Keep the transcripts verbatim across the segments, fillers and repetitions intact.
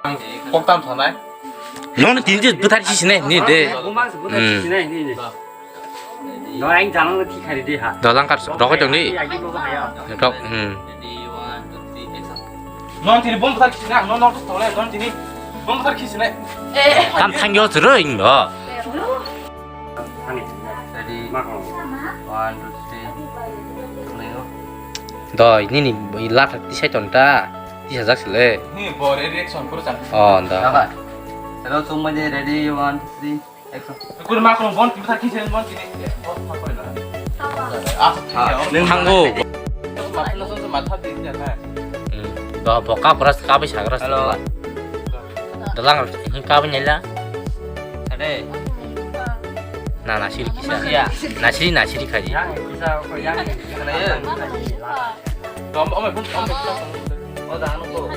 Koktam sanai. Nono tini je buthar si sinai ni de. Bumang se buthar si sinai ni de. No, ang janang na thikhari de ha. Dolang kar rokoi tong ni. Agi bobo haya. Rok, hmm. Non tini bom buthar si sinai, non non tole, non tini bom buthar si sinai. Kam thangyo jero ing do. Ani. Ready. Ma ko. One, two, three. Nai o. Doi, nini latha tisai ton ta. Tisajak sile. Ni bo re reaction pura chang. Oh, da. Hello, chungma je, ready, one, two, three, action. Kur ma ko bon, tini thar kise bon, tini. Bon, thar kore na. Ah, thango. Ma ko so ma thar de ya na. Hmm. Bo, bo ka pura ka bai sagra. Hello. Dalang, hmm, ka bai nyala. Ade. Na, na, siri kisa. Iya. Na, siri, na, siri khaji. Yang kisa ko yang kisa na ya. Om, om, om, om. Oh, dah anu ko.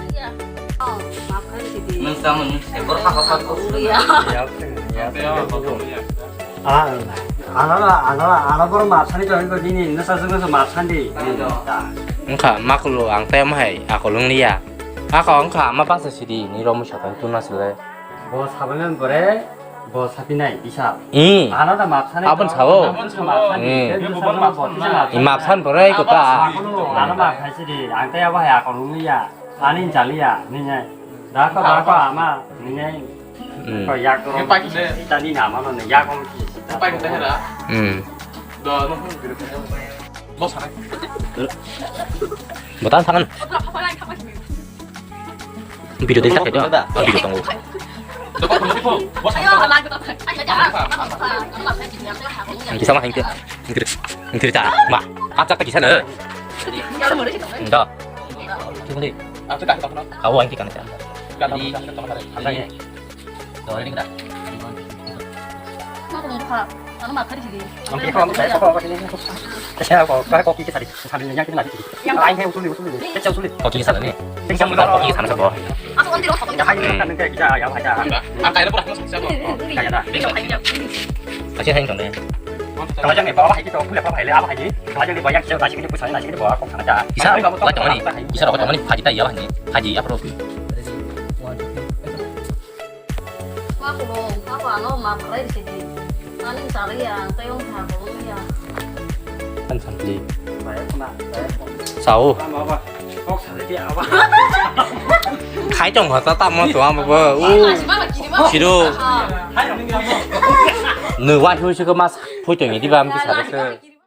Nung sama nung sebor kha kha ko. Iya. Ya, ya. Ah, ana la, ana la, ana bor ma thani to ko dini nasa sunga so ma thandi. Wngkha makulo ang tei omo hai akolong liya. Ako wngkha ama basa sidi ni romo saka tuna sile. Bo sabanan pore bo sapinai bisa. Hmm. Ano da map sani. Abon sao. Abon sa map sani. Hmm. Bisa sama bo bisa map. I map san pore ko ta. Ano map hai sidi ang tei abo hai akolong liya. Ani jaliya ni nai. Dako dako ama ni nai. Hmm. Ko yak ko. Tani nama no yak ko. Pai ko hera. Hmm. Do no. Bo sanai. Botan sangan. Video dei tak ya? Video tunggu. Ang kisa ma hingke. Hingke. Hingke ta. Ma. Acak ta kisa na. Da. Tunggu dei. Kau ang kika na. Dori ning da. Ang kiko ang kiko ang kiko. Kaya ko kaya ko kiki sari sari yang kini lagi. Yang lain kayak usul usul. Kecil usul. Koki sana ni. Yang udah koki sana sabo. Aku nanti rokok. Hai kan kayak kita ya aja. Ang kaya pura sama sama. Kaya dah. Kasi hang kone. Kalau jangan bawa hai kita boleh apa hai le apa hai. Kalau jangan bayar kita kasih kita pusat nasi kita bawa kok sana aja. Isa, lah jangan ni. Isa rokok jangan ni. Haji tak ya lah ni. Haji apa rokok? Makulo, ako ano map khlai rikidi. Ani chaliya, tei wng kha, kolokya. Kan sampli. Sao. Khai tong hata ta mo to amo bo. U. Siro. Nwa hu siko mas phui tong di bam ki sa de.